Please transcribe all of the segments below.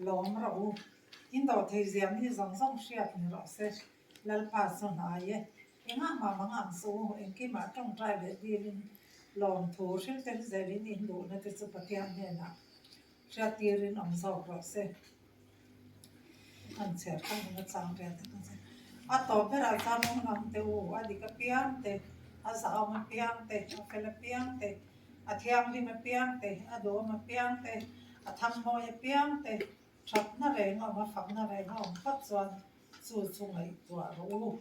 Lawm rawh u. In dawh thei zia mi zawng zawng hriat ni rawh se. Lalpa chu hnai e. Engah mah mang ang suh u, engkimah tawngtai leh dilin lawmthu hrilh tel zelin in duhna te chu Pathian hnenah hriat tirin awm zawk rawh se. An chhiar kha in a chang ve tak ang che. A tawp berah chuan rawng lam te u, a dik apiang te, a zahawm apiang te, a fel apiang te, a thianghlim apiang te, a duhawm apiang te, a thangmawi apiang te, thatna reng a awm a, fakna reng a awm phawt chuan chu chu ngaihtuah rawh u.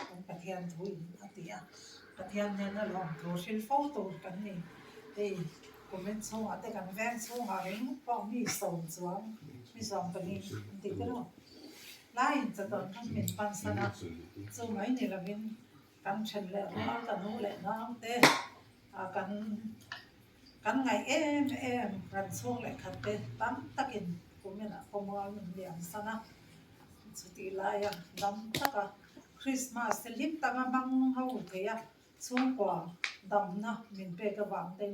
Kan Pathian thu in a ti a, Pathian nen a lawm thu hrilh fo tur kan ni. Hei comment chhungah te kan veng chhungah reng pawh mi sawm chuan mi sawm pahnih an ti tel a, laiin chatuan khan min pan san a, chu mai ni lovin kan then leh rual ka nu leh nau te kan kan ngaih em em kan chhung leh khat te tam takin kumin ah khawmual min liam san a, chutih laia dam taka Christmas te hlim taka hmang ho thei a. Chhungkua damna min pek avang ten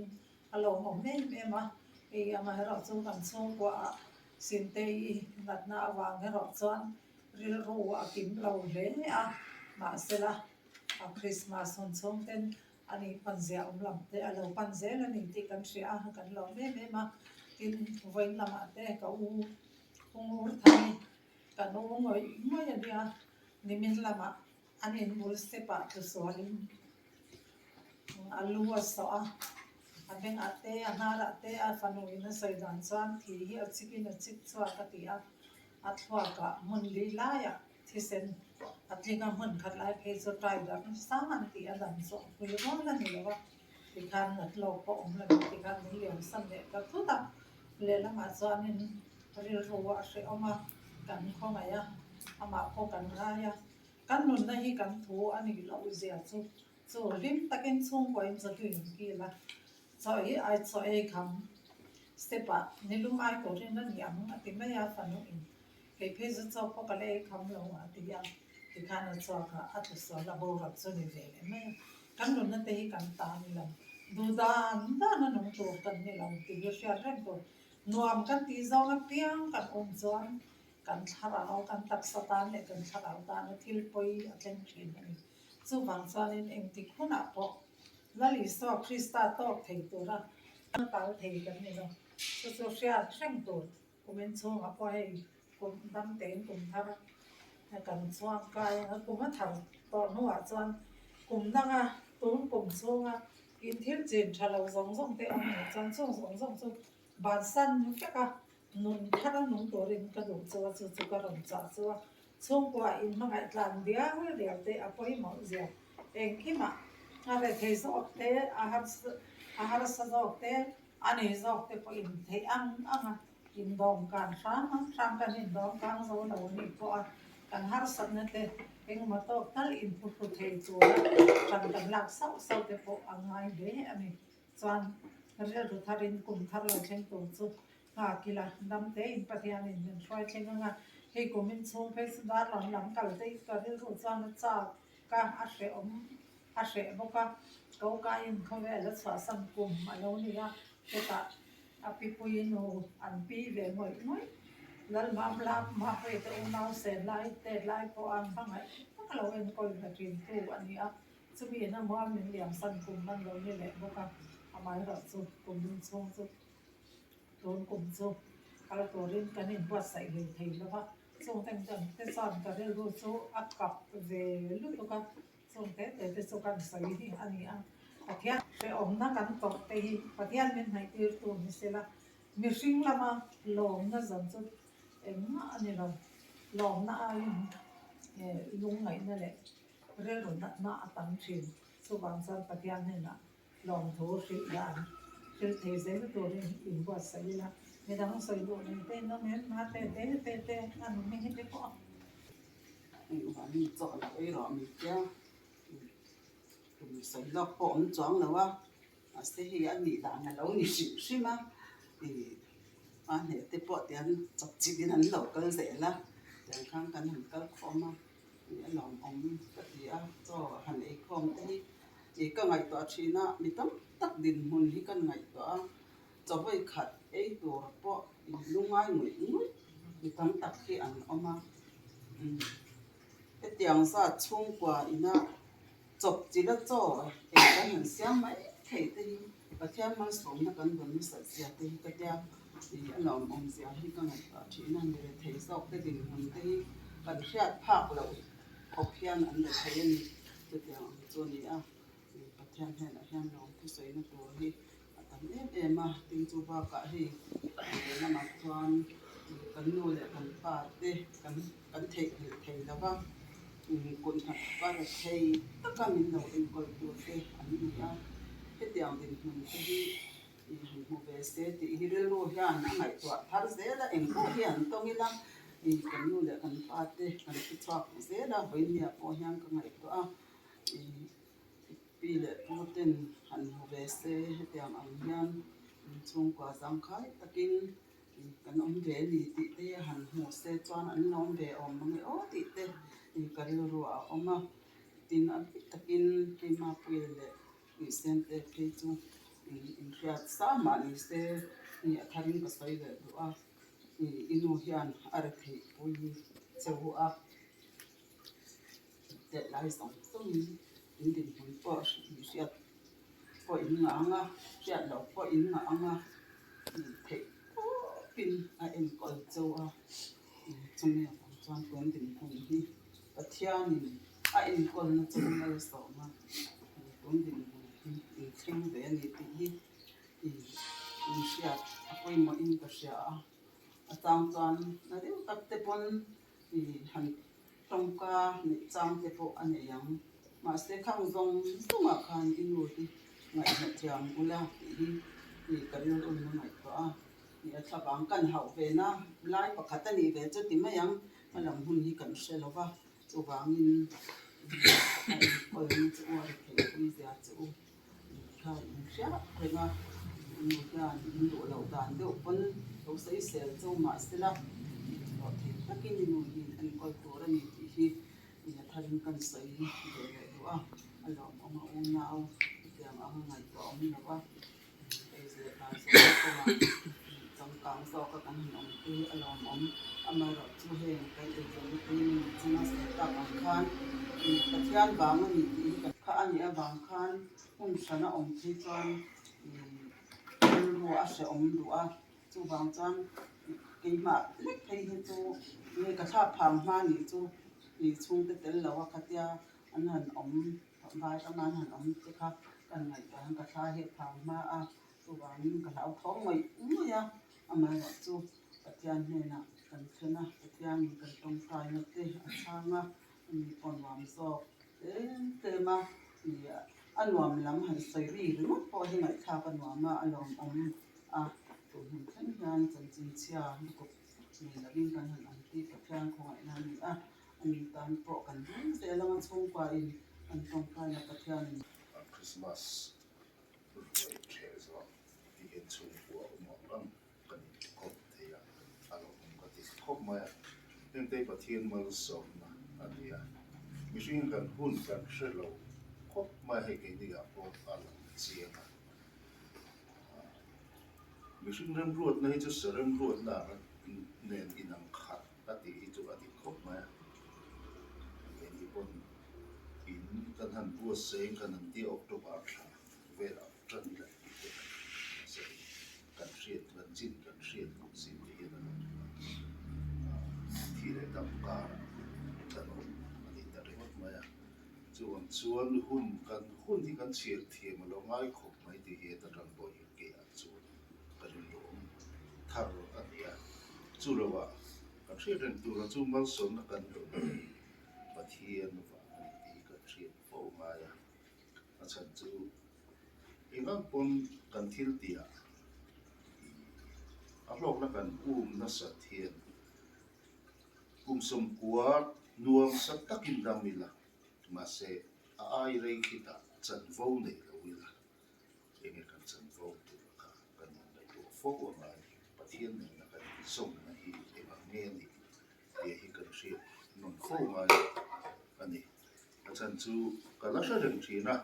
a lawmawm em em a, hei amaherawh chu kan chhungkuaah Sintei natna avang erawh chuan rilru a kim lo hle a, mahsela a Krismas hun chhung ten a nih pan zia awm lam te a lo pan zel a ni tih kan hria a, kan lawm em em a, tin vawiin lamah te ka u Hungur Thani ka nu ngawih ngawih a nia, nimin lamah An inbul step ah tlu sualin a lu a sawh a, a bengah te a hnarah te a fanu in a sawi dan chuan thi hi a chik in a chik chhuak a ti a, a thluakah hmun li laiah thisen a tling a, hmun khat lai phei chu tai darh sang an tih a dam chu a pui rual a ni lo a, tikhan nat lawk pawh awm lo in tikhan min liam san leh ta thut a, lehlamah chuanin rilru a hrehawm a, kan khawngaih a, amah pawh kan ngai a. Kan nunna hi kan thu a nih loh zia chu chu hlim takin chhungkuain chawhnu in kil a, chaw hi ai chaw ei kham step ah nilum ai turin a ni ang a ti mai a fanu in kei phei chu chaw pawh ka la ei kham lo a ti a, tikhan a chhuak a, a tlu sual a boruak chu ni ve leh mai a, kan nunna te hi kan ta a ni lo, duh dan dan a nung tur kan ni lo tih hi hriat reng tur, nuam kan tih zawng apiang kan awm chuan Kan thlarau, kan taksa tan leh kan thlarau tana thil pawi a thleng thin a ni. Chuvang chuanin engtik hunah pawh Lal Isua Krista tawk thei tura kal thei kan ni lo. Chu chu hriat reng tur kumin chhungah pawh hei kum dam tein kum thar kan chhuak kai ang a, kum a thar tawh hnuah chuan kum danga tun kum chhunga in thil chin tha lo zawng zawng te awm nih chuan chung zawng zawng chu bansan vek a. Nun thar a nung turin ka duh chu a, chu chu ka rawn chah chu a. Chhungkua in hmangaih tlan dial dial te a pawimawh zia engkimah a rethei zawk te, a harsa zawk te, a nei zawk te pawh in theih ang ang a, indawm kan hram ang hram kan indawm kang zo lo anih pawh a, kan harsatna te engmaw tawk tal inphuhru thei tura ṭan kan lak sauh sauh te pawh a ngai hle a ni. Chuan rilru tharin kum thar lo thleng tur chu nghak ila, damtein Pathianin min hruai thleng ang a, hei kumin chhung phei chu dar rawn lam kal te hi ka rilru chuan a chak a, a hrehawm a hreh bawk a, ko kaiin khawvel a chhuahsan kum a lo ni a, hetah a pipui nu an pi ve ngawih ngawih. Lalmamla Mapui te unau sen lai tet lai pawh a hmangaih tak a lo enkawl ve thin tu a ni a. Chumi in a mual min liam san kum man lo ni leh bawk a, amaherawh chu kum ding chhung chu tun kum chu kal turin kan inbuatsaih hlei thei lo va, chung te chuan te chuan ka rilru chu a kap ve lutuk a, chung te te te chu kan sawi hi a ni a, Pathian hrehawmna kan tawrh te hi Pathian min hnaihtir tu ni sela, mihring lama lawmna zan chu engmah a ni lo, lawmna aiin lungngaihna leh Rilru natna a tam thin. Chuvang chuan Pathian hnenah lawmthu hrilh dan hrilh thei zel turin inbuatsaih ila, midang sawi duh nei te in awm em? Hma te te te te a nunna hi te pawh a. Engvangin chaw lo ei rawh mi tia tum sawi lawk pawh awm chuang lo a, mahse hei a nih dan a lo ni hrim hrim a, ih hmanhmeh te pawh tiang chawp chilhin an lo kal zel a, tiang khan kan han kal khawm a. A lawmawm ka ti a, chaw han eikhawm te hi ih ka ngaihtuah thin a, mi tam tak dinhmun hi kan ngaihtuah a, chaw vawi khat ei tur pawh ih lungai nguih nguih mi tam tak hi an awm a, umm hetiang zat chhungkua ina chawp chila chaw ei kan han siam mai thei te hi Pathian malsawmna kan vawn nasat zia te hi ka tia ih a lawmawm zia hi ka ngaihtuah thin a, mi rethei zawk te dinhmun te hi kan hriat phak loh khawp hian an rethei a ni. Chutiang ang chu a ni a, ih Pathian hnenah hian lawm thusawina tur hi a tam em em a, tin chu bakah hei lamah chuan kan nu leh kan pa te kan kan theihnghilh thei lo va, kut hnathawk a rethei taka min lo enkawl tur te an ni a, hetiang dinhmun te hi han hmu ve se tih hi rilru hian a ngaihtuah thar zel a, engpawh hi an tawng ila kan nu leh kan pa te kan hre chhuak zel a, vawinia pawh hian ka ngaihtuah a. Pi leh pu ten han hmu ve se hetiang ang hian chhungkua zangkhai takin kan awm ve a ni tih te han hmu se chuan an lo awm ve awm ang e aw tih te ka rilru a awm a, tin a bik takin keimah puia leh Uisen te phei chu inhriat sa mah ni se a tharin ka sawi leh duh a, i nu hian a retheih pui cheu a. Teh lai zawng zawngin in dinhmun pawh hriat pawh in ngah ang a, hriat loh pawh in ngah ang a, theih tawpin a enkawl chauh a, chumi avang chuan tun dinhmun hi Pathianin a enkawlna chu malsawm a, tun dinhmun hi in thleng ve a ni tih hi inhriat a pawimawhin ka hria a, a chang chuan na deuh tak te pawn han Tawngka neih chang te pawh a nei ang. Mahse khang zawng zawngah khan i nu hi ngaihhmuh thiam ula tih hi i ka rilru na ngaihtuah a. I a thlavang kan hauh ve na lai pakhat a nih ve chu ti mai ang, a lam hun hi kan hre lo va, chuvangin a enkawlna chu u a ri theih pui zia chu u kha in hriat reng a, i nu hian in duh loh dan deuh pawn lo sawisel chu mahsela hlawh thei takin i nu hi in enkawl tur a ni tih hi a tharin kan sawi ve leh duh a, a lawmawm a unau hetiang anga ngaihtuah awm lo va, ei leh bar zawk kawngah changkang zawka kan han awm te hi a lawmawm, amaherawhchu heng kan eizawnna te hi min chunga sawi tak ang khan Pathian vang a ni tih hi kan kha a nih avang khan hmun hrana awm phei chuan rilru a hrehawm duh a, chuvang chuan keimah lek phei hi chu nge ka thlak phang hma nih chu chhungte tel lo a khatia an han awm vai rama an han awm te kha ka ngaihtuah hian ka thla hi a phang hma a, chuvangin ka hlauthawng ngawih ngawih a, amaherawhchu Pathian hnenah. kan thlen a, Pathianin kan tawngtaina te a chhang a, ani pawh nuam zawk tlem tlem a, ih a nuam lam han sawi ri ringawt pawh hi ngaihthlak a nuam a, a lawmawm a, tun hun thleng hian chanchin chhia lutuk nei lovin kan han awm tih Pathian khawngaihna a ni a, ani tan pawh kan ding zel ang a chhungkuain an tawngtaina Pathianin. Christmas ruai ṭheh zawh tih hian chhungkua awm ang ang kan inkawp thei a, a lawmawm ka ti khawp mai a. Hengte Pathian malsawmna a ni a, mihring kan hun kan hre lo khawp mai a, hei keini ah pawh a lang chiang a. Mihring remruatna hi chu sa remruatna nen inang khat a tih hi chu a dik khawp mai a. Keini pawn in kan han buatsaih kan han tia October thla velah tan ila tih te kan hre nasa in kan hriat kan chin kan hriat loh zin te hian a lo ring a, thi leh dam kar kan awm a ni ta ringawt mai a. Chuvang chuan hun kan hun hi kan chhiar thiam a lo ngai khawp mai tih hi heta tang pawh hi kei ah chuan ka rinhlawm thar a ni a. Chu lovah kan hriat reng tura chu malsawmna kan rawn Pathian vang a ni tih hi kan hriat fo ngai a. A chhan chu engang pawn kan thil tihah a hlawkna kan um nasat hian kum sawmkua nuam sa takin dam ila, mahse a ai rei khitah chanvo nei lo ila, enge kan chanvo tur kha kan inngaihtuah fo angai, Pathian nena kan inzawmna hi engang nge a nih tih hi kan hriat nawm fo ngai a ni. A chhan chu ka la hre reng thin a,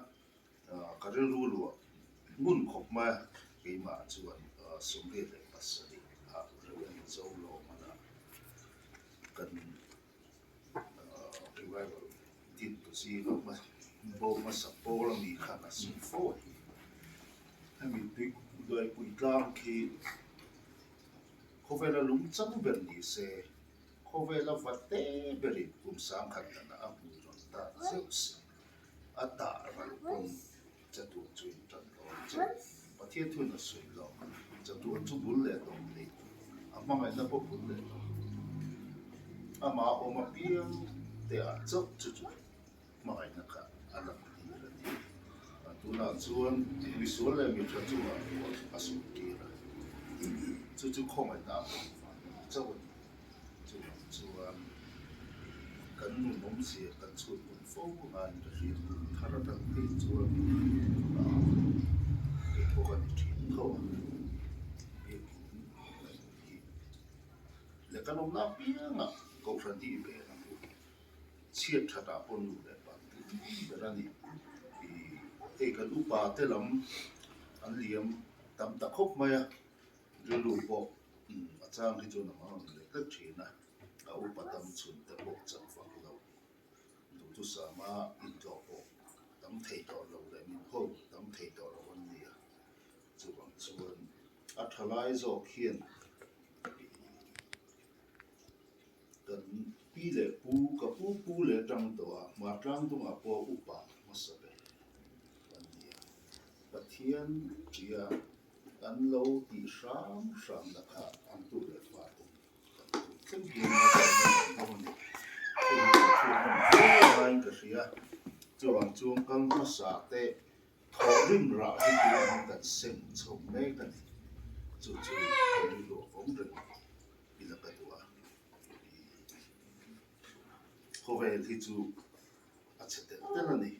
ka rilru luah ngun khawp mai a, keimah chuan 87 ah Reverend Zo Lawmana kan revival dintu zinga bo hmasa pawl ami khan a sawi fo a ni. Hemi tuipui tlang khi khawvela lung chang ber ni se. Khawvela va te berin kum sangkhat danah a hmui rawn tan zeuh si. A tah ral pawn chatuan chu in tan dawn che. Pathian thuin a sawi lo. Chatuan chu bul leh tawp nei. A hmangaihna pawh bul leh tawp. Amah awm apiang te ah chauh chu chu hmangaihna kha a lang tir a ni. Tunah chuan misual leh mitha chungah rual a sum tir a, chu chu khawngaihna a hmuh vang chauh a ni. Chuvang chuan kan nun awmzia kan chhut hmun fo ngain ka hriat hun thar atang phei chuan kei pawh ka ni thin tho a, biakin ngaih hi leh kan awmna apiangah Kohhran hi i ven ang u. Chhiat that ah pawh nu leh pa tling ber a ni. Ih hei kan upa te lam an liam tam ta khawp mai a, rilru pawh a chang hi chuan a mang ang leh tlat thin a, a upa tam chhun te pawh chak vak lo duhthusama intlawh pawh tam thei tawh lo leh min ho tam thei tawh lo an ni a, chuvang chuan a tha lai zawk hian ih. Kan pi leh pu, ka pu pu leh tang tawh a, Hmartlang dungah pawh upa hmasa ber an ni a. Pathian tia an lo tih hram hram na kha an tu leh fa ten kan tu thleng hian a kan dawn a ni. Hei hi kan hriat hman viau laiin ka hria. Chuvang chuan kal hmasa te thawhrim rah hi tunah hian kan seng chho mek a ni. Chu chu kan rilru a vawng reng a. I la ka duh a, i khawvel hi chu a chhe telh telh a ni.